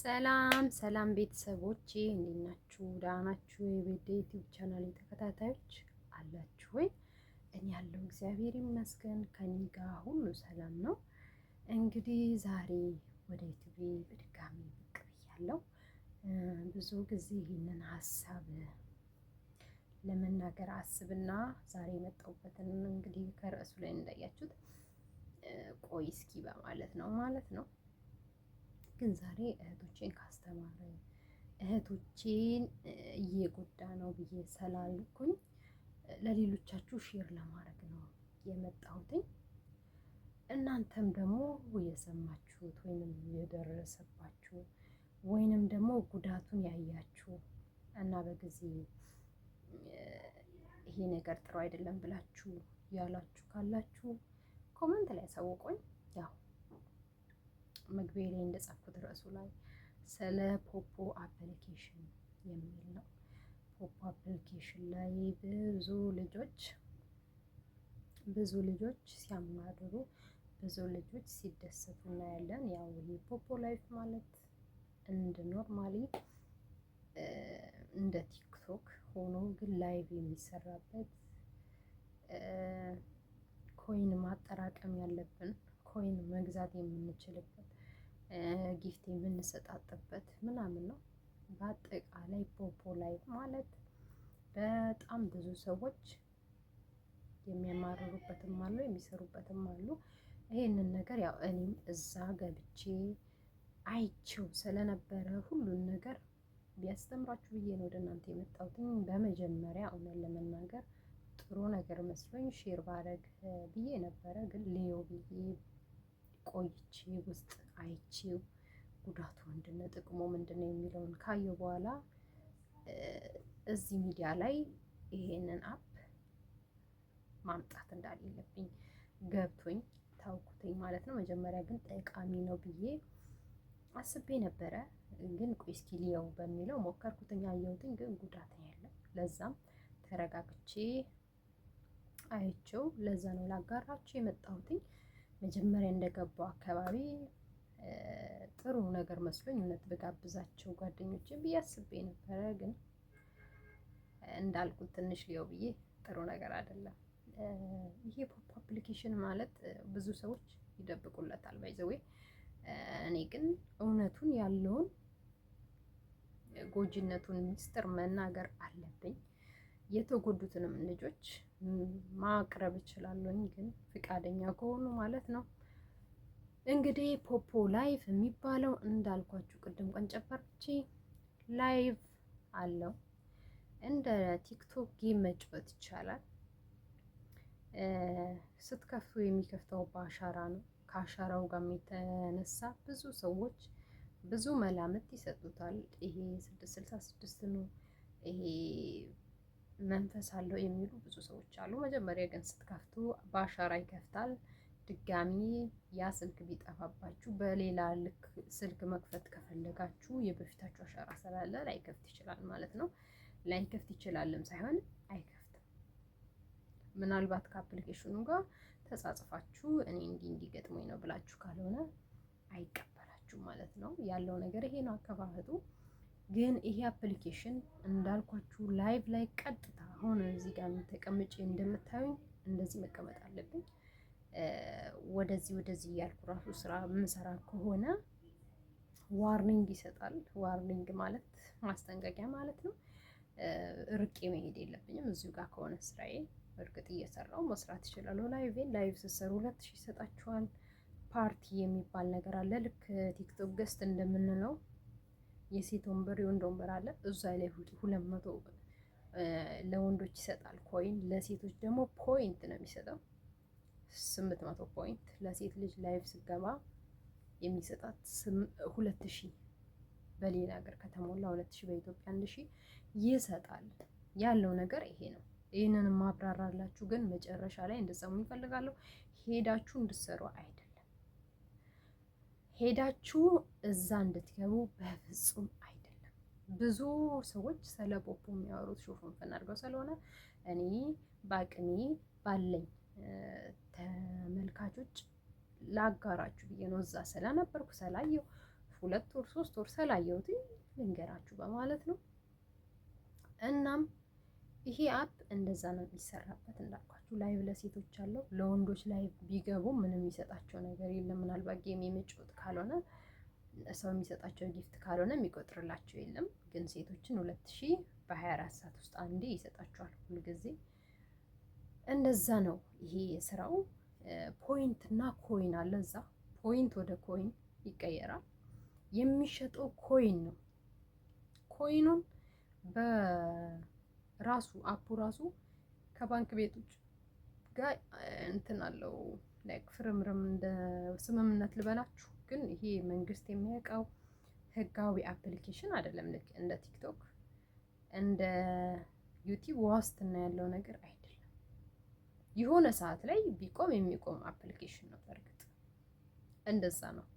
ሰላም ሰላም ቤተሰቦቼ እንዴት ናችሁ? ደህና ናችሁ? የቤት ዩቲዩብ ቻናል ተከታታዮች አላችሁ ወይ? እኔ ያለው እግዚአብሔር ይመስገን ከኔ ጋር ሁሉ ሰላም ነው። እንግዲህ ዛሬ ወደ ዩቲዩብ በድጋሚ ብቅ ብያለሁ። ብዙ ጊዜ ይህንን ሀሳብ ለመናገር አስብና ዛሬ የመጣሁበትን እንግዲህ ከርዕሱ ላይ እንዳያችሁት ቆይ እስኪ በማለት ነው ማለት ነው። ግን ዛሬ እህቶቼን ካስተማረ እህቶቼን እየጎዳ ነው ብዬ ስላልኩኝ ለሌሎቻችሁ share ለማድረግ ነው የመጣሁትኝ። እናንተም ደግሞ የሰማችሁት ወይንም የደረሰባችሁ ወይንም ደግሞ ጉዳቱን ያያችሁ እና በጊዜ ይሄ ነገር ጥሩ አይደለም ብላችሁ ያላችሁ ካላችሁ comment ላይ አሳውቁኝ። ያው መግቢያ ላይ እንደጻፍኩት ርዕሱ ላይ ስለ ፖፖ application የሚል ነው። ፖፖ application ላይ ብዙ ልጆች ሲያማርሩ፣ ብዙ ልጆች ሲደሰቱ እናያለን። ያው ይሄ ፖፖ live ማለት እንደ normally እንደ ቲክቶክ ሆኖ ግን live የሚሰራበት፣ coin ማጠራቀም ያለብን፣ coin መግዛት የምንችልበት፣ gift የምንሰጣጥበት ምናምን ነው። በአጠቃላይ ፖፖ live ማለት በጣም ብዙ ሰዎች የሚያማርሩበትም አሉ፣ የሚሰሩበትም አሉ። ይሄንን ነገር ያው እኔም እዛ ገብቼ አይቼው ስለነበረ ሁሉን ነገር ቢያስተምራችሁ ብዬ ነው ወደ እናንተ የመጣሁት። በመጀመሪያ እውነት ለመናገር ጥሩ ነገር መስሎኝ share ባረግ ብዬ ነበረ። ግን ልየው ብዬ ቆይቼ ውስጥ አይቼው ጉዳቱ ምንድነው፣ ጥቅሙ ምንድነው የሚለውን ካየው በኋላ እዚህ ሚዲያ ላይ ይሄንን app ማምጣት እንዳሌለብኝ ገብቶኝ ታውኩትኝ ማለት ነው። መጀመሪያ ግን ጠቃሚ ነው ብዬ አስቤ ነበረ። ግን ቆይ እስኪ ልየው በሚለው ሞከርኩትኝ፣ አየሁትኝ፣ ግን ጉዳት ነው ያለው። ለዛም ተረጋግቼ አይቼው ለዛ ነው ላጋራችሁ የመጣሁትኝ። መጀመሪያ እንደገባው አካባቢ ጥሩ ነገር መስሎኝ እውነት ብጋብዛቸው ጓደኞቼ ብዬ አስቤ ነበረ። ግን እንዳልኩት ትንሽ ልየው ብዬ ጥሩ ነገር አይደለም። ይሄ ፖፖ application ማለት ብዙ ሰዎች ይደብቁለታል by the way። እኔ ግን እውነቱን ያለውን ጎጂነቱን ሚስጥር መናገር አለብኝ። የተጎዱትንም ልጆች ማቅረብ እችላለሁኝ፣ ግን ፍቃደኛ ከሆኑ ማለት ነው። እንግዲህ ፖፖ live የሚባለው እንዳልኳችሁ ቅድም ቀንጨባርቼ live አለው። እንደ ቲክቶክ game መጫወት ይቻላል። ስትከፍቱ የሚከፍተው በአሻራ ነው። ከአሻራው ጋር የተነሳ ብዙ ሰዎች ብዙ መላምት ይሰጡታል። ይሄ 666 ነው፣ ይሄ መንፈስ አለው የሚሉ ብዙ ሰዎች አሉ። መጀመሪያ ግን ስትከፍቱ በአሻራ ይከፍታል። ድጋሚ ያ ስልክ ቢጠፋባችሁ በሌላ ልክ ስልክ መክፈት ከፈለጋችሁ የበፊታችሁ አሻራ ስላለ ላይከፍት ይችላል ማለት ነው። ላይከፍት ይችላልም ሳይሆን አይከፍትም። ምናልባት ከ application ኑ ጋር ተጻጽፋችሁ እኔ እንዲህ እንዲህ ገጥሞኝ ነው ብላችሁ ካልሆነ አይቀበላችሁም ማለት ነው። ያለው ነገር ይሄ ነው አከፋፈቱ። ግን ይሄ application እንዳልኳችሁ live ላይ ቀጥታ አሁን እዚህ ጋር ተቀምጬ እንደምታዩኝ እንደዚህ መቀመጥ አለብኝ። ወደዚህ ወደዚህ እያልኩ ራሱ ስራ የምሰራ ከሆነ warning ይሰጣል። Warning ማለት ማስጠንቀቂያ ማለት ነው። ርቄ መሄድ የለብኝም። እዚሁ ጋር ከሆነ ስራዬ እርግጥ እየሰራው መስራት ይችላለሁ። Live live ስትሰሩ 2000 ይሰጣችኋል። ፓርቲ የሚባል ነገር አለ። ልክ ቲክቶክ guest እንደምንለው የሴት ወንበር የወንድ ወንበር አለ። እዛ ላይ 200 ለወንዶች ይሰጣል coin፣ ለሴቶች ደግሞ point ነው የሚሰጠው፣ 800 point። ለሴት ልጅ live ስገባ የሚሰጣት 2000፣ በሌላ ሀገር ከተሞላ 2000፣ በኢትዮጵያ 1000 ይሰጣል። ያለው ነገር ይሄ ነው። ይህንን ማብራራላችሁ ግን መጨረሻ ላይ እንድትሰሙ ይፈልጋለሁ። ሄዳችሁ እንድትሰሩ አይደለም፣ ሄዳችሁ እዛ እንድትገቡ በፍጹም አይደለም። ብዙ ሰዎች ስለ ፖፖ የሚያወሩት ሹፍንፍን አድርገው ስለሆነ እኔ በአቅሜ ባለኝ ተመልካቾች ላጋራችሁ ብዬ ነው። እዛ ስለነበርኩ ስላየው 2 ወር 3 ወር ስላየሁት ልንገራችሁ በማለት ነው። እናም ይሄ app እንደዛ ነው የሚሰራበት። እንዳልኳችሁ live ለሴቶች አለው። ለወንዶች live ቢገቡ ምንም የሚሰጣቸው ነገር የለም። ምናልባት game የመጫወት ካልሆነ፣ ሰው የሚሰጣቸው gift ካልሆነ የሚቆጥርላቸው የለም። ግን ሴቶችን 2000 በ24 ሰዓት ውስጥ አንዴ ይሰጣቸዋል ሁልጊዜ። እንደዛ ነው ይሄ የስራው። Point እና coin አለ እዛ። Point ወደ coin ይቀየራል። የሚሸጠው coin ነው። Coin ኑን በራሱ app ኡ ራሱ ከባንክ ቤቶች ጋር እንትን አለው፣ like ፍርምርም እንደ ስምምነት ልበላችሁ። ግን ይሄ መንግስት የሚያውቀው ህጋዊ application አይደለም። ልክ እንደ ቲክቶክ፣ እንደ ዩቲዩብ ዋስትና ያለው ነገር አይደለም። የሆነ ሰዓት ላይ ቢቆም የሚቆም application ነው። በእርግጥ እንደዛ ነው።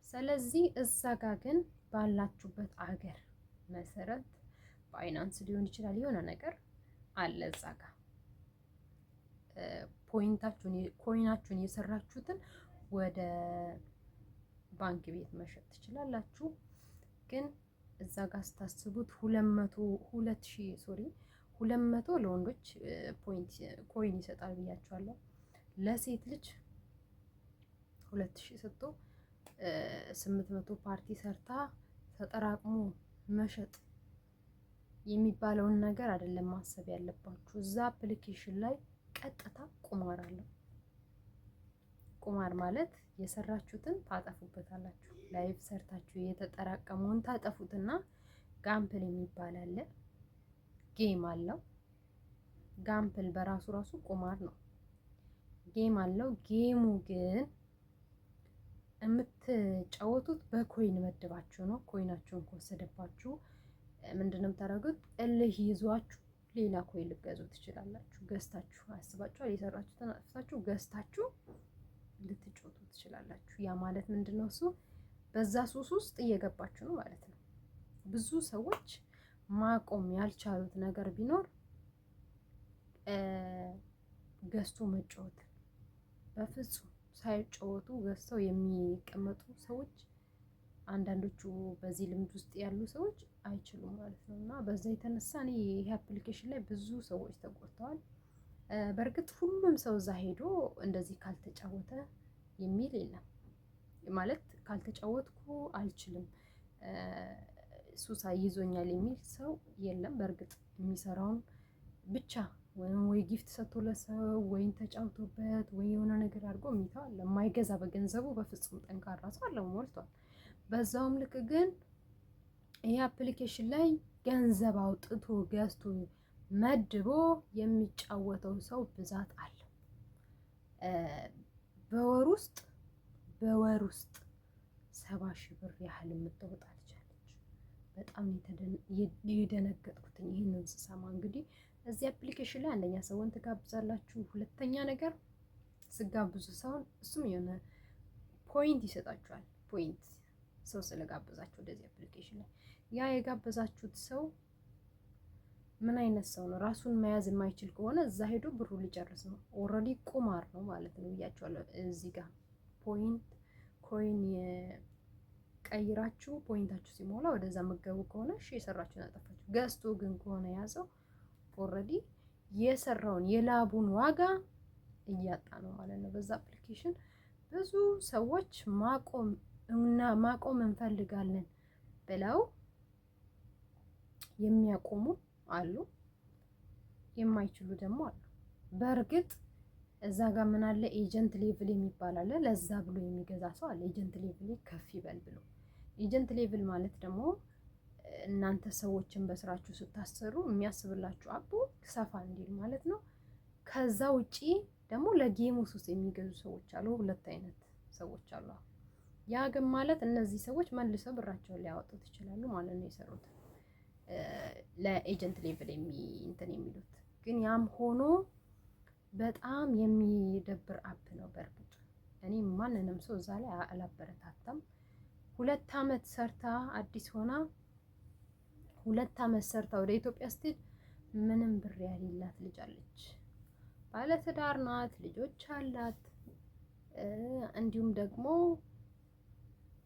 ስለዚህ እዛ ጋ ግን ባላችሁበት አገር መሰረት ባይናንስ ሊሆን ይችላል፣ የሆነ ነገር አለ እዛ ጋ point ኣችሁን፣ coin ኣችሁን የሰራችሁትን ወደ ባንክ ቤት መሸጥ ትችላላችሁ። ግን እዛ ጋር ስታስቡት 200 2000፣ sorry፣ 200 ለወንዶች point coin ይሰጣል ብያችኋለሁ። ለሴት ልጅ 2000 ሰጥቶ 800 ፓርቲ ሰርታ ተጠራቅሞ መሸጥ የሚባለውን ነገር አይደለም ማሰብ ያለባችሁ። እዛ application ላይ ቀጥታ ቁማር አለው። ቁማር ማለት የሰራችሁትን ታጠፉበታላችሁ። Live ሰርታችሁ የተጠራቀመውን ታጠፉትና gamble የሚባል አለ፣ game አለው። Gamble በራሱ ራሱ ቁማር ነው። Game አለው። Game ኡ ግን የምትጫወቱት በ coin መድባችሁ ነው። Coin ኣችሁን ከወሰደባችሁ ምንድን ነው የምታደርጉት? እልህ ይዟችሁ ሌላ coin ልትገዙ ትችላላችሁ። ገዝታችሁ አስባችኋል። የሰራችሁትን አጥፍታችሁ ገዝታችሁ ልትጫወቱ ትችላላችሁ። ያ ማለት ምንድን ነው? እሱ በዛ ሱስ ውስጥ እየገባችሁ ነው ማለት ነው። ብዙ ሰዎች ማቆም ያልቻሉት ነገር ቢኖር ገዝቶ መጫወት፣ በፍጹም ሳይጫወቱ ገዝተው የሚቀመጡ ሰዎች፣ አንዳንዶቹ በዚህ ልምድ ውስጥ ያሉ ሰዎች አይችሉም ማለት ነው። እና በዛ የተነሳ እኔ ይሄ application ላይ ብዙ ሰዎች ተጎድተዋል። በእርግጥ ሁሉም ሰው እዛ ሄዶ እንደዚህ ካልተጫወተ የሚል የለም። ማለት ካልተጫወትኩ አልችልም፣ ሱሳ ይዞኛል የሚል ሰው የለም። በእርግጥ የሚሰራውን ብቻ ወይም ወይ gift ሰጥቶ ለሰው ወይም ተጫውቶበት ወይ የሆነ ነገር አድርጎ የሚተው አለ። የማይገዛ በገንዘቡ በፍጹም ጠንካራ ሰው አለ፣ ሞልቷል። በዛውም ልክ ግን ይህ application ላይ ገንዘብ አውጥቶ ገዝቶ መድቦ የሚጫወተው ሰው ብዛት አለ። በወር ውስጥ 70,000 ብር ያህል የምታወጣ ልጅ አለች። በጣም የደነገጥኩትኝ ይህንን ስሰማ። እንግዲህ እዚህ application ላይ አንደኛ ሰውን ትጋብዛላችሁ፣ ሁለተኛ ነገር ስጋብዙ ሰውን እሱም የሆነ point ይሰጣችኋል። Point ሰው ስለጋበዛችሁ ወደዚህ application ላይ ያ የጋበዛችሁት ሰው ምን አይነት ሰው ነው? ራሱን መያዝ የማይችል ከሆነ እዛ ሄዶ ብሩ ሊጨርስ ነው። Already ቁማር ነው ማለት ነው ብያችኋለሁ። እዚህ ጋር point coin ቀይራችሁ point ኣችሁ ሲሞላ ወደዛ መገቡ ከሆነ እሺ የሰራችሁን አጠፋችሁ። ገዝቶ ግን ከሆነ ያዘው already የሰራውን የላቡን ዋጋ እያጣ ነው ማለት ነው። በዛ application ብዙ ሰዎች ማቆም እና ማቆም እንፈልጋለን ብለው የሚያቆሙ አሉ፣ የማይችሉ ደግሞ አሉ። በእርግጥ እዛ ጋር ምን አለ፣ agent level የሚባል አለ። ለዛ ብሎ የሚገዛ ሰው አለ። Agent level ከፍ ይበል ብሎ። Agent level ማለት ደግሞ እናንተ ሰዎችን በስራችሁ ስታሰሩ የሚያስብላችሁ app ኡ ሰፋ እንዲል ማለት ነው። ከዛ ውጪ ደግሞ ለ game ኡ ሱስ የሚገዙ ሰዎች አሉ። ሁለት አይነት ሰዎች አሉ። ያ ግን ማለት እነዚህ ሰዎች መልሰው ብራቸውን ሊያወጡት ይችላሉ ማለት ነው፣ የሰሩት ለ agent level እንትን የሚሉት። ግን ያም ሆኖ በጣም የሚደብር app ነው። በእርግጥ እኔ ማንንም ሰው እዛ ላይ አላበረታታም። 2 አመት ሰርታ፣ አዲስ ሆና 2 አመት ሰርታ ወደ ኢትዮጵያ ስትሄድ ምንም ብር ያሌላት ልጅ አለች። ባለትዳር ናት፣ ልጆች አላት። እንዲሁም ደግሞ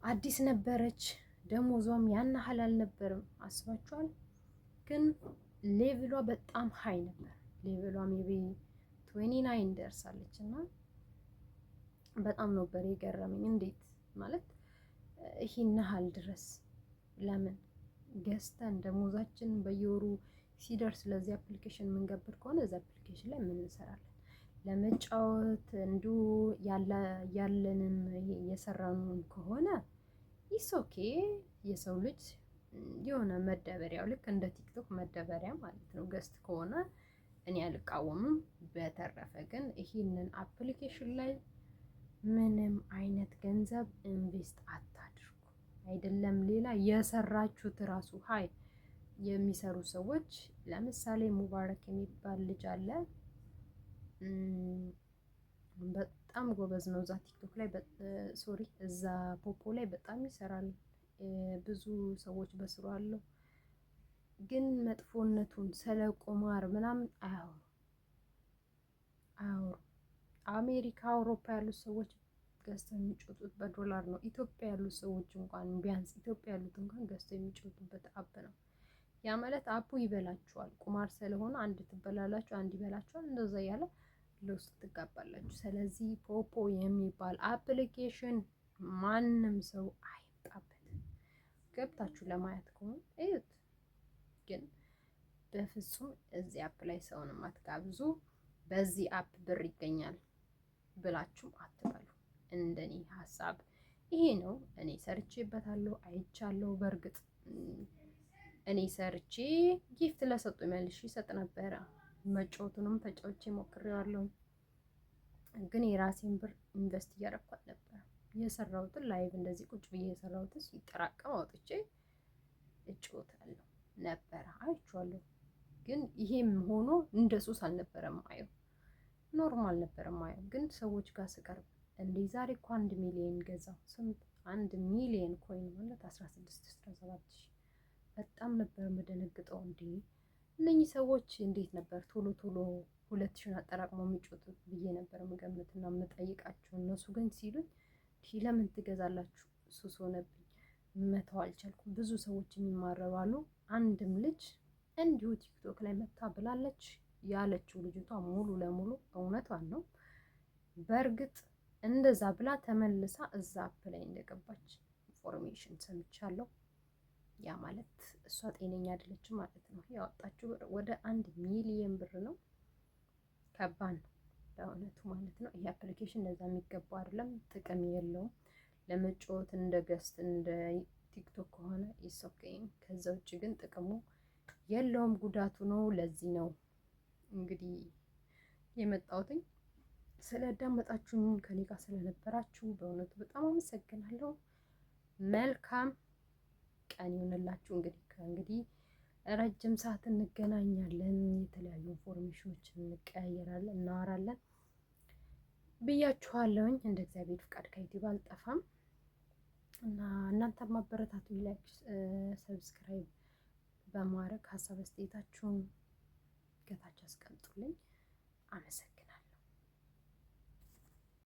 አዲስ ነበረች። ደሞዟም ያን ያህል አልነበርም። አስባችኋል? ግን level ዋ በጣም high ነበር። Level ዋ maybe 29 ደርሳለች እና በጣም ነበር የገረመኝ። እንዴት ማለት ይሄን ያህል ድረስ ለምን ገዝተን ደሞዛችን በየወሩ ሲደርስ ለዚህ application የምንገብር ከሆነ እዚህ application ላይ ምን እንሰራለን? ለመጫወት እንዲሁ ያለንን ይሄ የሰራነውን ከሆነ it's okay። የሰው ልጅ የሆነ መደበሪያው ልክ እንደ ቲክቶክ መደበሪያ ማለት ነው። Guest ከሆነ እኔ አልቃወምም። በተረፈ ግን ይህንን application ላይ ምንም አይነት ገንዘብ invest አታድርጉ። አይደለም ሌላ የሰራችሁት ራሱ high የሚሰሩ ሰዎች፣ ለምሳሌ ሙባረክ የሚባል ልጅ አለ። በጣም ጎበዝ ነው። እዛ ቲክቶክ ላይ፣ sorry፣ እዛ ፖፖ ላይ በጣም ይሰራል። ብዙ ሰዎች በስሩ አለው። ግን መጥፎነቱን ስለ ቁማር ምናምን አያወሩ አያወሩ። አሜሪካ፣ አውሮፓ ያሉት ሰዎች ገዝተው የሚጫወቱት በዶላር ነው። ኢትዮጵያ ያሉት ሰዎች እንኳን፣ ቢያንስ ኢትዮጵያ ያሉት እንኳን ገዝተው የሚጫወቱበት app ነው። ያ ማለት app ኡ ይበላችኋል። ቁማር ስለሆነ አንድ ትበላላችሁ፣ አንድ ይበላችኋል። እንደዛ እያለ ለውስጥ ትጋባላችሁ። ስለዚህ ፖፖ የሚባል application ማንም ሰው አይምጣበት። ገብታችሁ ለማየት ከሆነ እዩት፣ ግን በፍጹም እዚህ app ላይ ሰውንም አትጋብዙ። በዚህ app ብር ይገኛል ብላችሁም አትበሉ። እንደኔ ሀሳብ ይሄ ነው። እኔ ሰርቼበታለሁ፣ አይቻለሁ። በእርግጥ እኔ ሰርቼ gift ለሰጡ መልሼ ይሰጥ ነበረ። መጫወቱንም ተጫውቼ ሞክሬዋለሁ። ግን የራሴን ብር invest እያደረኩ አልነበረም። የሰራሁትን live እንደዚህ ቁጭ ብዬ የሰራሁትን ሲጠራቀም አውጥቼ እጫወታለሁ ነበረ፣ አይቼዋለሁ። ግን ይሄም ሆኖ እንደ ሱስ አልነበረም ማየው፣ normal ነበረ ማየው። ግን ሰዎች ጋር ስቀርብ እንዴ ዛሬ እኮ 1 ሚሊዮን ገዛው፣ ስንት 1 ሚሊዮን coin ማለት 16 17 ሺህ፣ በጣም ነበር የምደነግጠው። እንዴ እነኚህ ሰዎች እንዴት ነበር ቶሎ ቶሎ 2,000ን አጠራቅመው የሚጫወቱት ብዬ ነበር የምገምትና የምጠይቃቸው። እነሱ ግን ሲሉኝ ለምን ትገዛላችሁ? ሱስ ሆነብኝ፣ መተው አልቻልኩም። ብዙ ሰዎች የሚማረሩ አሉ። አንድም ልጅ እንዲሁ ቲክቶክ ላይ መታ ብላለች። ያለችው ልጅቷ ሙሉ ለሙሉ እውነቷን ነው። በእርግጥ እንደዛ ብላ ተመልሳ እዛ app ላይ እንደገባች information ሰምቻለሁ። ያ ማለት እሷ ጤነኛ አይደለችም ማለት ነው። ያወጣችው ብር ወደ 1 ሚሊየን ብር ነው። ከባድ ነው በእውነቱ ማለት ነው። ይሄ application እንደዛ የሚገባው አይደለም፣ ጥቅም የለውም። ለመጫወት እንደ guest እንደ ቲክቶክ ከሆነ it's okay። ከዛ ውጭ ግን ጥቅሙ የለውም፣ ጉዳቱ ነው። ለዚህ ነው እንግዲህ የመጣሁትኝ። ስለዳመጣችሁኝ፣ ከኔ ጋር ስለነበራችሁ በእውነቱ በጣም አመሰግናለሁ። መልካም ቀን ይሁንላችሁ። እንግዲህ ከእንግዲህ ረጅም ሰዓት እንገናኛለን። የተለያዩ information ኖችን እንቀያየራለን፣ እናወራለን ብያችኋለሁኝ። እንደ እግዚአብሔር ፍቃድ ከዩቲዩብ አልጠፋም እና እናንተ ማበረታቱ like፣ subscribe በማድረግ ሀሳብ አስተያየታችሁን ከታች አስቀምጡልኝ። አመሰግናለሁ።